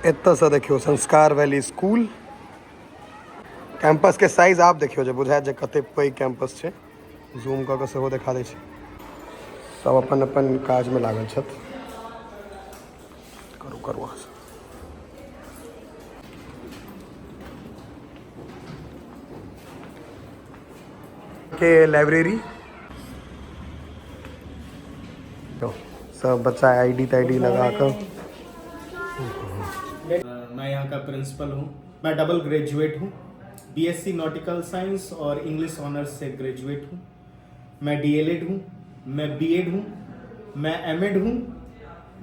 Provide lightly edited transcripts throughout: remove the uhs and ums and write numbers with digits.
एतऽसँ देखियौ संस्कार वैली स्कूल कैंपसके साइज आब देखियौ जे बुझायत जे कते पैघ कैंपस छै। जूम कऽ कऽ सेहो देखा दै छी। सब अपन अपन काजमे लागल छथि। करू करू अहाँ सब। के लाइब्रेरी तो सब बच्चा आईडी ताईडी लगा कर। मैं यहाँ का प्रिंसिपल हूँ। मैं डबल ग्रेजुएट हूँ, बीएससी नॉटिकल साइंस और इंग्लिश ऑनर्स से ग्रेजुएट हूँ। मैं डीएलएड हूँ, मैं बीएड हूँ, मैं एमएड हूँ,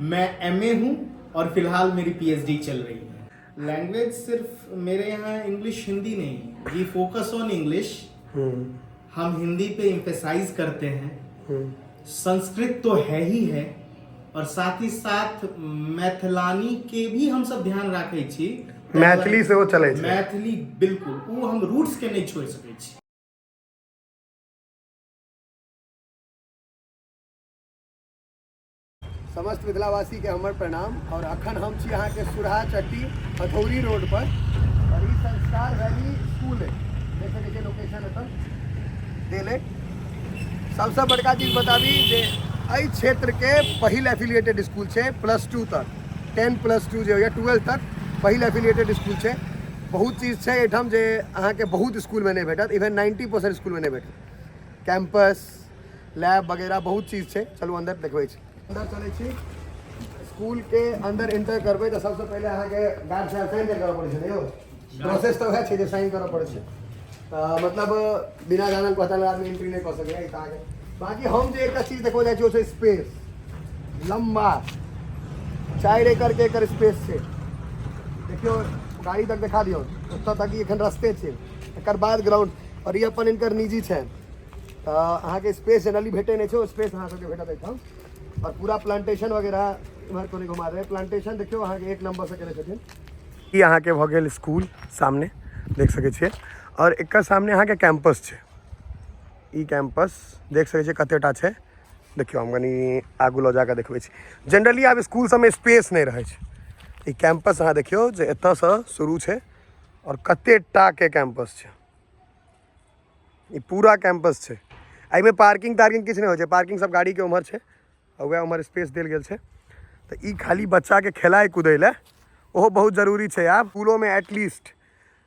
मैं एमए हूँ और फिलहाल मेरी पीएचडी चल रही है। लैंग्वेज सिर्फ मेरे यहाँ इंग्लिश हिंदी नहीं, we focus on English. हम हिंदी पे एम्फेसाइज करते हैं। संस्कृत तो है ही है और साथ ही साथ मैथिलानी के भी हम सब ध्यान राखै छी। मैथिली सेहो चलै छै। मैथिली बिल्कुल, ओ हम रूट्स के नहीं छोड़ि सकै छी। समस्त मिथिलावासी के हमर प्रणाम। और अखन हम छी अहाँ के सुरहा चट्टी हथौड़ी रोड पर और ई संस्कार वैली स्कूल है। देख सकै छियै लोकेशन एतऽ देल है। सबसे बड़का चीज बताबी जे एहि क्षेत्र के पहिल एफिलिएटेड स्कूल छै प्लस टू तक, 10+2 जे होइए 12 तक पहिल एफिलिएटेड स्कूल छै। बहुत चीज छै एहिठाम जे अहाँके बहुत स्कूलमे नहि भेटत, इवन 90% स्कूलमे नहि भेटत। कैंपस लैब वगैरह बहुत चीज छै। चलू अंदर देखबै छी। अंदर चलै छी, स्कूल के अंदर एंटर करबै तऽ सबसे पहिले अहाँके गार्ड साहब साइन करऽ पड़ै छै ने यौ। प्रोसेस तऽ वएह छै जे साइन करऽ पड़ै छै, तऽ मतलब बिना जानल पहचानल आदमी एंट्री नहि कऽ सकैए। ई तऽ अहाँके बाकी हम जे एकटा चीज देखबऽ जाइ छी ओ छै स्पेस। लम्बा 4 एकड़ के एकर स्पेस छै। देखियौ गाड़ी तक देखा दियौ, ओतऽ तक ई एखन रस्ते छै, एकर बाद ग्राउंड और ई अपन इनकर निजी छै। तऽ अहाँके स्पेस जनरली भेटै नहि छै, ओ स्पेस अहाँ सबके भेटत एहिठाम। और पूरा प्लांटेशन वगैरह इम्हर कोने घुमा देबै। प्लांटेशन देखियौ अहाँके एक नंबर से केने छथिन। ई अहाँके भऽ गेल स्कूल सामने देख सकै छियै और एकर सामने अहाँके कैंपस छै। ई कैंपस देख सकै छियै कतेटा छै। देखियौ हम कनि आगू लऽ जाकऽ देखबै छी। जनरली आब स्कूल सबमे स्पेस नहि रहै छै। ई कैंपस अहाँ देखियौ जे एतऽसँ शुरू छै और कतेटा के कैंपस छै। ई पूरा कैंपस छै। एहिमे पार्किंग तार्किंग किछु नहि होइ छै, पार्किंग सब गाड़ीके उम्हर छै और वएह उम्हर स्पेस देल गेल छै। तऽ ई खाली बच्चाके खेलाय कूदै लए ओहो बहुत जरूरी छै। आब स्कूलोमे एटलीस्ट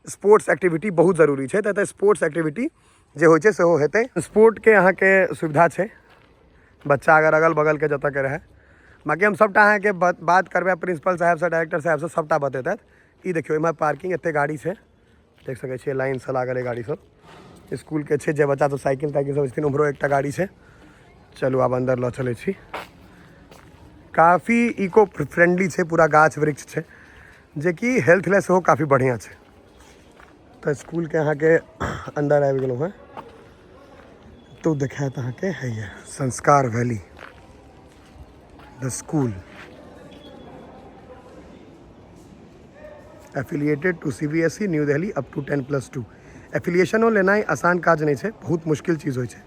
स्पोर्ट्स एक्टिविटी बहुत जरूरी छै, तऽ एतऽ स्पोर्ट्स एक्टिविटी जे होइ छै सेहो हेतै। स्पोर्टके अहाँके सुविधा छै, बच्चा अगर अगल बगलके जतऽके रहै। बाँकी हम सबटा अहाँके बात करबै प्रिंसिपल साहेबसँ, डायरेक्टर साहेबसँ, सबटा बतेतथि। ई देखियौ एम्हर पार्किंग एते गाड़ी छै, देख सकै छियै लाइनसँ लागल है गाड़ी सब स्कूलके छै। जे बच्चा सब साइकिल ताइकिल सब छथिन उम्हरो एकटा गाड़ी छै। चलू आब अंदर लऽ चलै छी। काफी इको फ्रेंडली छै, पूरा गाछ वृक्ष छै जेकि हेल्थ लए सेहो काफी बढ़िआँ छै। तऽ स्कूलके अहाँके अंदर आबि गेलहुँ हेँ तो देखायत अहाँके हैया Sanskar valley the school affiliated to C B S E new Delhi up to 10+2। एफिलिएशनो लेनाइ आसान काज नहि छै, बहुत मुश्किल चीज होइ छै।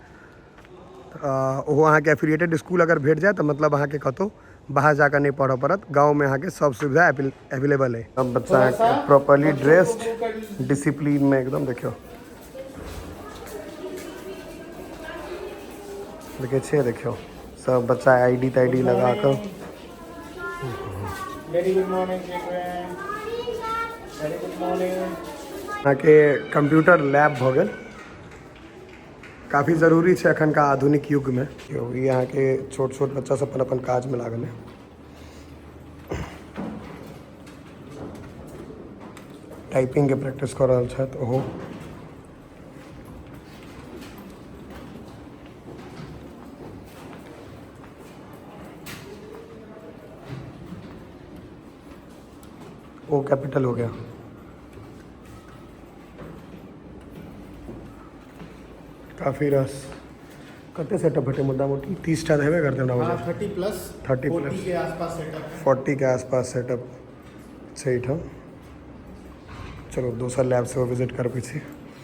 ओहो अहाँके एफिलिएटेड स्कूल अगर भेट जाय तऽ मतलब अहाँके कतहु बाहर जाकऽ नहि पढ़ऽ पड़त, गाँवमे अहाँके सब सुविधा अवेलेबल अइ। सब बच्चा अहाँके प्रॉपरली ड्रेस्ड डिसिप्लिनमे एकदम। देखियौ देखै छियै, देखियौ सब बच्चा I D ताई डी लगा कऽ। Very good morning children, very good morning. अहाँके कंप्यूटर लैब भऽ गेल, काफी जरूरी छै एखनका आधुनिक युगमे। ई अहाँके छोट छोट बच्चा सब अपन अपन काजमे लागल है। टाइपिंगके प्रैक्टिस कऽ रहल छथि ओहो। ओ कैपिटल हो गया। काफी रस कते सेटअप भेटे मोटा मोटी 30टा हेबे करते हमरा बुझाइ। 30 प्लस। 30 40 प्लस। के आसपास सेटअप है। 40 के आसपास सेटअप छै एहिठाम। चलो दोसर लैब सेहो विजिट करबै छी।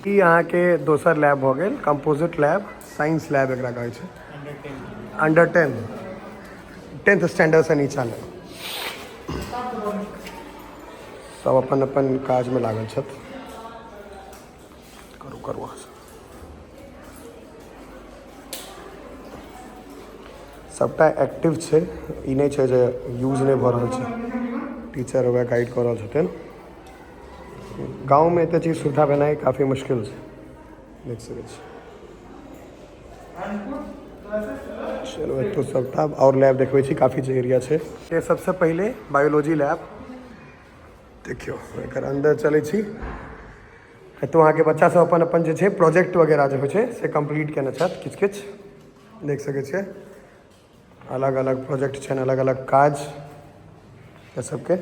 ई अहाँके दोसर लैब भऽ गेल, कंपोजिट लैब, साइंस लैब एकरा कहै छै। अंडर 10। अंडर 10, 10th स्टैंडर्डसँ नीचा लैब। सब अपन अपन काजमे लागल छथि। करू करू अहाँ सब। सबटा एक्टिव छै, ई नहि छै जे यूज नहि भऽ रहल छै। टीचर ओकरा गाइड कऽ रहल छथिन। गाँवमे एते चीज सुविधा भेनाइ काफी मुश्किल छै, देख सकै छी। चलू एतौ सबटा आओर लैब देखबै छी, काफी जे एरिया छै। ये सबसँ पहिले बायोलॉजी लैब देखियौ, एकर अन्दर चलै छी। एतौ अहाँके बच्चा सब अपन अपन जे छै प्रोजेक्ट वगैरह जे होइ छै से कम्प्लीट केने छथि। किछु किछु देख सकै छियै, अलग अलग प्रोजेक्ट छनि, अलग अलग काज एहि सबके।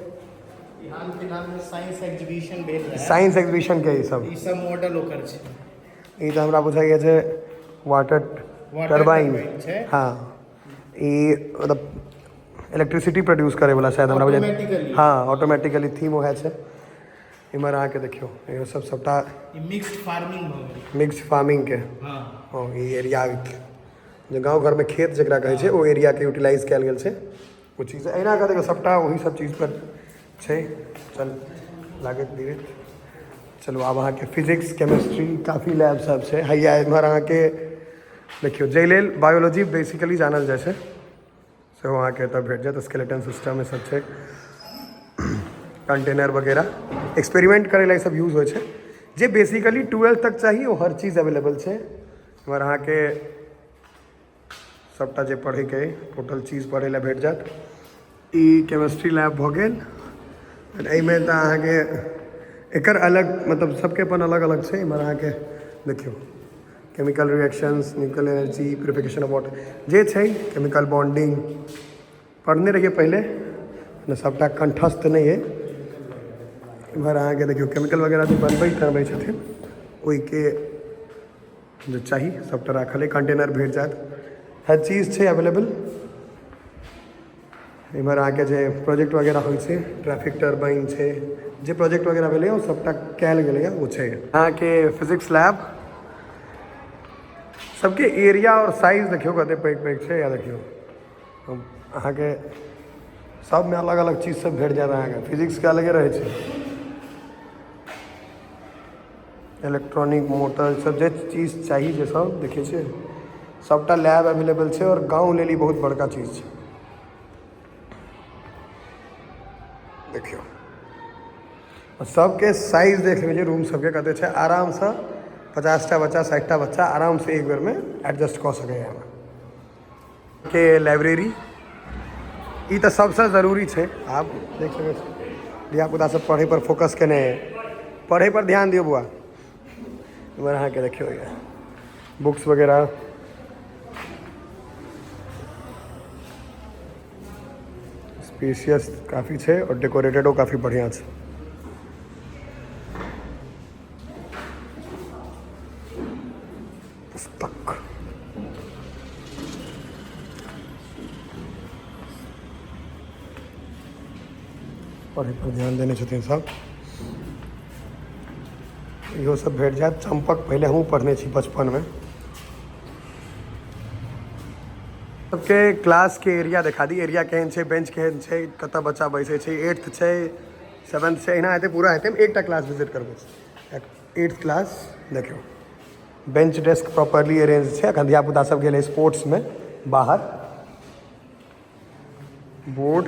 हाल फिलहालमे साइंस एग्जीबिशन भेल रहै। साइंस एग्जीबिशन के ई सब, ई सब मॉडल ओकर छै। ई तऽ हमरा बुझाइए जे वाटर टर्बाइन छै। हँ, ई मतलब इलेक्ट्रिसिटी प्रोड्यूस करैवला शायद हमरा बुझाइए। Automatically। हँ, ऑटोमेटिकली थीम वएह छै। इम्हर अहाँके देखियौ, इहो सब सबटा ई मिक्स्ड फार्मिंग भऽ गेल। मिक्स फार्मिंगके। हँ। हँ, ई एरिया जे गाँव घरमे खेत जकरा कहै छै, ओ एरियाके यूटिलाइज कयल गेल छै ओ चीज। एहिना कऽ देखियौ, सबटा ओही सब चीज पर छै। चल लागैत धीरे चलू। आब अहाँके फिजिक्स, केमिस्ट्री, काफी लैब सब छै। हैया एम्हर अहाँके देखियौ, जाहि लेल बायोलॉजी बेसिकली जानल जाइ छै, सेहो अहाँके एतऽ भेट जायत। स्केलेटन सिस्टम सब छै, कंटेनर वगैरह, एक्सपेरिमेंट करै लए ई सब यूज होइ छै। जे बेसिकली 12th तक चाही, ओ हर चीज अवेलेबल छै। एम्हर अहाँके सबटा जे पढ़ैके अइ, टोटल चीज पढ़ै लए भेट जायत। ई केमिस्ट्री लैब भऽ गेल। एहिमे तऽ अहाँके एकर अलग, मतलब सबके अपन अलग अलग छै। एम्हर अहाँके देखियौ, chemical reactions, nuclear energy, purification of water जे छै, केमिकल बॉन्डिंग पढ़ने रहियै पहिले ने, सबटा कंठस्थ नहि अइ। एम्हर अहाँके देखियौ, केमिकल वगैरह जे बनबै तनबै छथिन, ओहिके जे चाही सबटा राखल अइ। कंटेनर भेट जायत, हर चीज छै अवेलेबल। एम्हर अहाँके जे प्रोजेक्ट वगैरह होइ छै, ट्रैफिक टर्बाइन छै, जे प्रोजेक्ट वगैरह भेलै ओ सबटा कयल गेलैए, ओ छै। अहाँके फिजिक्स लैब सबके एरिया आओर साइज देखियौ, कते पैघ पैघ छै। या देखियौ, अहाँके सबमे अलग अलग चीज सब भेट जायत। अहाँके फिजिक्सके अलगे रहै छै, इलेक्ट्रॉनिक मोटर सब जे चीज चाही, जे सब देखै छियै, सबटा लैब अवेलेबल छै। आओर गाँव लेल ई बहुत बड़का चीज छै। देखियौ, सबके साइज देख लेबै रूम सबके कते छै। आरामसँ 50टा बच्चा, 60टा बच्चा आरामसँ एक बेरमे एडजस्ट कऽ सकैए। एहिमे के लाइब्रेरी, ई तऽ सबसँ जरूरी छै। आब देख सकै छी, धियापुता सब पढ़ै पर फोकस केने अइ। पढ़ै पर ध्यान दियौ बौआ। एम्हर अहाँके देखियौ, बुक्स वगैरह स्पेशियस काफी छै आओर डेकोरेटेडो काफी बढ़िआँ छै। पुस्तक पढ़ै पर ध्यान देने छथिन सब। इहो सब भेट जायत। चम्पक पहिले हमहूँ पढ़ने छी बचपनमे। सबके क्लासके एरिया देखा दी। एरिया केहन छै, बेंच केहन छै, कतऽ बच्चा बैसै छै। 8th छै, 7th छै, एना हेतै, पूरा हेतै। हम एकटा क्लास विजिट करबै। 8th class देखियौ, बेंच डेस्क प्रॉपरली अरेंज छै। एखन धियापुता सब गेलै स्पोर्ट्समे बाहर। बोर्ड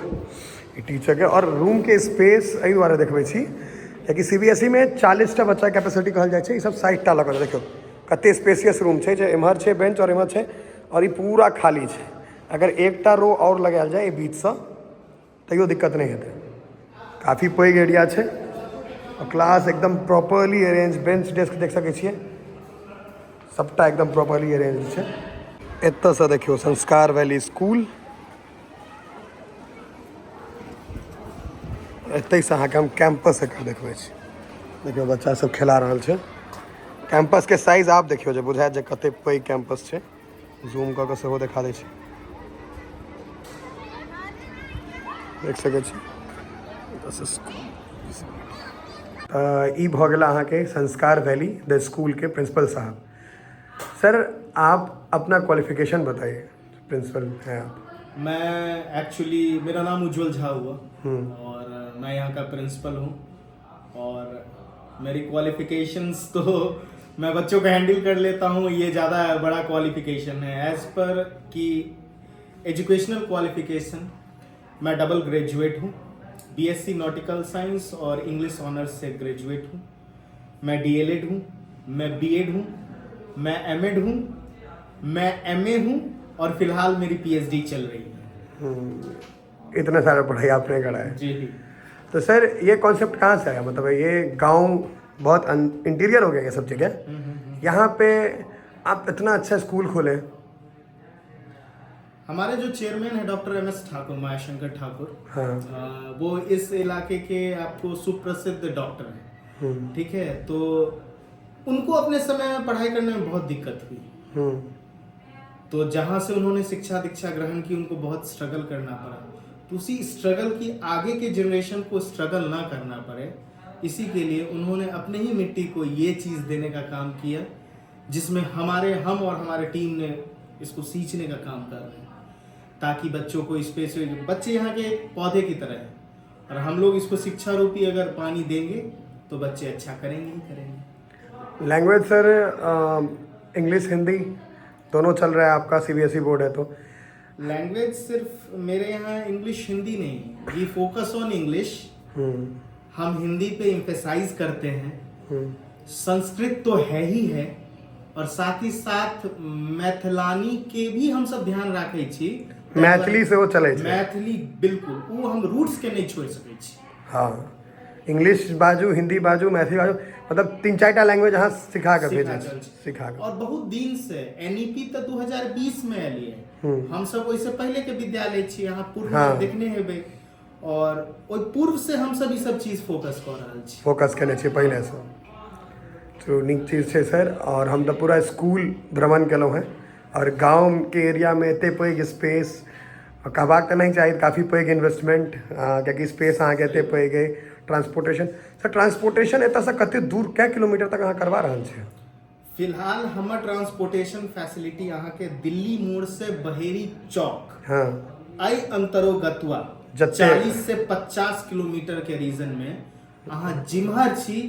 टीचरके आओर रूमके स्पेस एहि दुआरे देखबै छी, कियाकि CBSE मे 40टा बच्चा कैपेसिटी कहल जाइ छै, ई सब 60टा लऽ कऽ। देखियौ कते स्पेसियस रूम छै, जे एम्हर छै बेंच आओर एम्हर छै आओर ई पूरा खाली छै। अगर एकटा रो आओर लगायल जाय एहि बीचसँ, तैयो दिक्कत नहि हेतै। काफी पैघ एरिया छै आओर क्लास एकदम प्रॉपरली अरेंज। बेंच डेस्क देख सकै छियै, सबटा एकदम प्रॉपरली अरेंज छै। एतऽसँ देखियौ संस्कार वैली स्कूल। एतहिसँ अहाँके हम कैंपस एकर देखबै छी। देखियौ, बच्चा सब खेला रहल छै। कैंपसके साइज आब देखियौ, जे बुझायत जे कते पैघ कैंपस छै। जूम कऽ कऽ सेहो देखा दै छी। देख सकै छी। ई भऽ गेल अहाँके संस्कार वैली द स्कूल के प्रिंसिपल साहब। सर, आप अपना क्वालिफिकेशन बताइए, प्रिंसिपल हैं आप। मैं एक्चुअली, मेरा नाम उज्जवल झा हुआ और मैं यहाँ का प्रिंसिपल हूँ। और मेरी क्वालिफिकेशंस तो मैं बच्चों को हैंडल कर लेता हूँ, ये ज़्यादा बड़ा क्वालिफिकेशन है। एज पर कि एजुकेशनल क्वालिफिकेशन, मैं डबल ग्रेजुएट हूँ, बीएससी नॉटिकल साइंस और इंग्लिश ऑनर्स से ग्रेजुएट हूँ। मैं डीएलएड हूँ, मैं बीएड हूँ, मैं एमएड हूँ, मैं एमए हूँ और फिलहाल मेरी पीएचडी चल रही है। इतना सारा पढ़ाई आपने करा है। जी। तो सर ये कॉन्सेप्ट कहाँ से आया? मतलब ये गांव बहुत इंटीरियर हो गया ये सब जगह, यहाँ पे आप इतना अच्छा स्कूल खोले। हमारे जो चेयरमैन है doctor M S Thakur, Mayashankar Thakur, हाँ। वो इस इलाके के आपको सुप्रसिद्ध डॉक्टर हैं, ठीक है। तो उनको अपने समय में पढ़ाई करने में बहुत दिक्कत हुई। तो जहाँ से उन्होंने शिक्षा दीक्षा ग्रहण की उनको बहुत स्ट्रगल करना पड़ा। तो उसी स्ट्रगल की आगे के जनरेशन को स्ट्रगल ना करना पड़े, इसी के लिए उन्होंने अपने ही मिट्टी को ये चीज़ देने का काम किया, जिसमें हम और हमारे टीम ने इसको सींचने का काम कर रहे हैं, ताकि बच्चों को स्पेस, बच्चे यहाँ के पौधे की तरह हैं और हम लोग इसको शिक्षा रूपी अगर पानी देंगे तो बच्चे अच्छा करेंगे ही करेंगे। लैंग्वेज सर इंग्लिश हिंदी दोनों चल रहा है आपका, सीबीएसई बोर्ड है तो। लैंग्वेज सिर्फ मेरे यहाँ इंग्लिश हिंदी नहीं, we focus on English. हम हिंदी पे एम्फेसाइज करते हैं। संस्कृत तो है ही है और साथ ही साथ मैथिलानी के भी हम सब ध्यान राखै छी। मैथिली सेहो चलै छै। मैथिली बिल्कुल, वो हम रूट्स के नहीं छोड़ि सकै छी। हाँ, इंग्लिश बाजू, हिंदी बाजू, मैथिली बाजू, मतलब 3-4 टा लैंग्वेज अहाँ सिखा कऽ भेजै सिखा छी, सिखा कऽ। और बहुत दिन से एनईपी तऽ 2020 में एलियै, हम सब ओहिसँ पहिले के विद्यालय छी, अहाँ पूर्व देखने हेबै और ओहि पूर्व से हम सब ई सब चीज फोकस कऽ रहल छी। फोकस केने छियै पहिलेसँ, तो नीक चीज छै सर। और हम तऽ पूरा स्कूल भ्रमण केलहुँ हेँ और गाँवके एरियामे एतेक पैघ स्पेस कहबाक तऽ नहि चाही, काफी पैघ इन्वेस्टमेंट, कियाकि स्पेस अहाँके एतेक पैघ अइ। ट्रांसपोर्टेशन सर, ट्रांसपोर्टेशन एतऽसँ कतेक दूर, कए किलोमीटर तक अहाँ करवा रहल छियै? फिलहाल हमर ट्रांसपोर्टेशन फैसिलिटी अहाँके दिल्ली मोड़ से बहेरी चौक एहि अंतरोगतवा जते- 40 से 50 किलोमीटर के रीजन में अहाँ जिम्हर छी,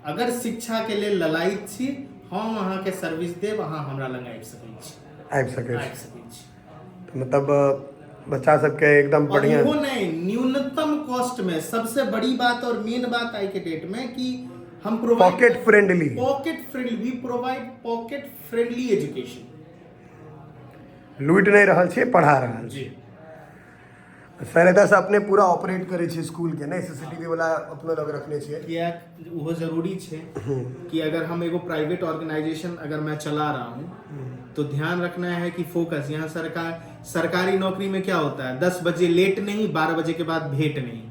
अगर शिक्षा के लेल ललायत छी, हम अहाँके सर्विस देब, अहाँ हमरा लग आबि सकै छी। आबि सकै आबि छी। सकै छी। तऽ मतलब बच्चा सबके एकदम और बढ़िआँ। इहो नहीं, न्यूनतम कॉस्ट में। सबसे बड़ी बात और मेन बात आई के डेट में कि हम provide pocket friendly. Pocket friendly, we provide pocket friendly education. लूटि नहि रहल छियै, पढ़ा रहल छी। जी। सर एतऽसँ अपने पूरा ऑपरेट करै छियै स्कूलके, नहि सीसीटीवी वाला अपनो लग रखने छियै? किया वो जरूरी छै कि अगर हम एगो प्राइवेट ऑर्गेनाइजेशन अगर मैं चला रहा हूँ तो ध्यान रखना है कि फोकस यहाँ सरकारी नौकरी में क्या होता है, 10 बजे लेट नहीं, 12 बजे के बाद भेंट नहीं।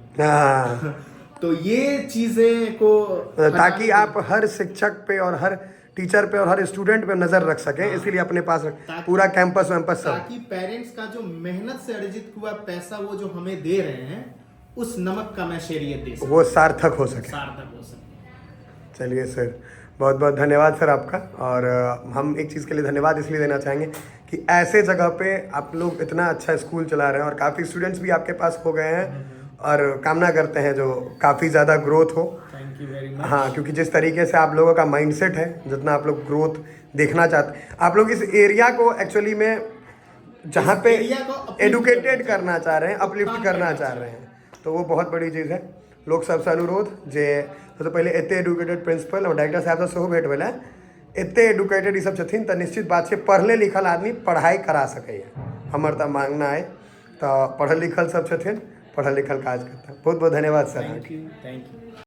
तो ये चीजें को ताकि आप हर शिक्षक पे और हर टीचर पे और हर स्टूडेंट पे नजर रख सकें, इसीलिए अपने पास पूरा कैंपस वैम्पस सब। ताकि पेरेंट्स का जो मेहनत से अर्जित हुआ पैसा वो जो हमें दे रहे हैं, उस नमक का मैं शेरियत दे सकूं, वो सार्थक हो सके। सार्थक हो सके। चलिए सर, बहुत बहुत धन्यवाद सर आपका। और हम एक चीज़ के लिए धन्यवाद इसलिए देना चाहेंगे कि ऐसे जगह पे आप लोग इतना अच्छा स्कूल चला रहे हैं और काफ़ी स्टूडेंट्स भी आपके पास हो गए हैं और कामना करते हैं जो काफ़ी ज़्यादा ग्रोथ हो। Thank you very much. हाँ, क्योंकि जिस तरीके से आप लोगों का माइंडसेट है, जितना आप लोग ग्रोथ देखना चाहते हैं, आप लोग इस एरिया को एक्चुअली में जहाँ पे एरिया को uplift educated करना करना चाह रहे हैं, अपलिफ्ट उत्थान करना करना चाह रहे हैं, तो वो बहुत बड़ी चीज़ है। लोक सबसँ अनुरोध जे सबसँ पहिले एते एडुकेटेड प्रिंसिपल और डायरेक्टर साहबसँ सेहो भेट भेलै, एते एडुकेटेड ई सब छथिन तऽ निश्चित बात छै पढ़ले लिखल आदमी पढ़ाइ करा सकैए। हमर तऽ मांगना अइ तऽ पढ़ल लिखल सब छथिन, पढ़ल लिखल काज करता। बहुत बहुत धन्यवाद sir. Thank you, thank you.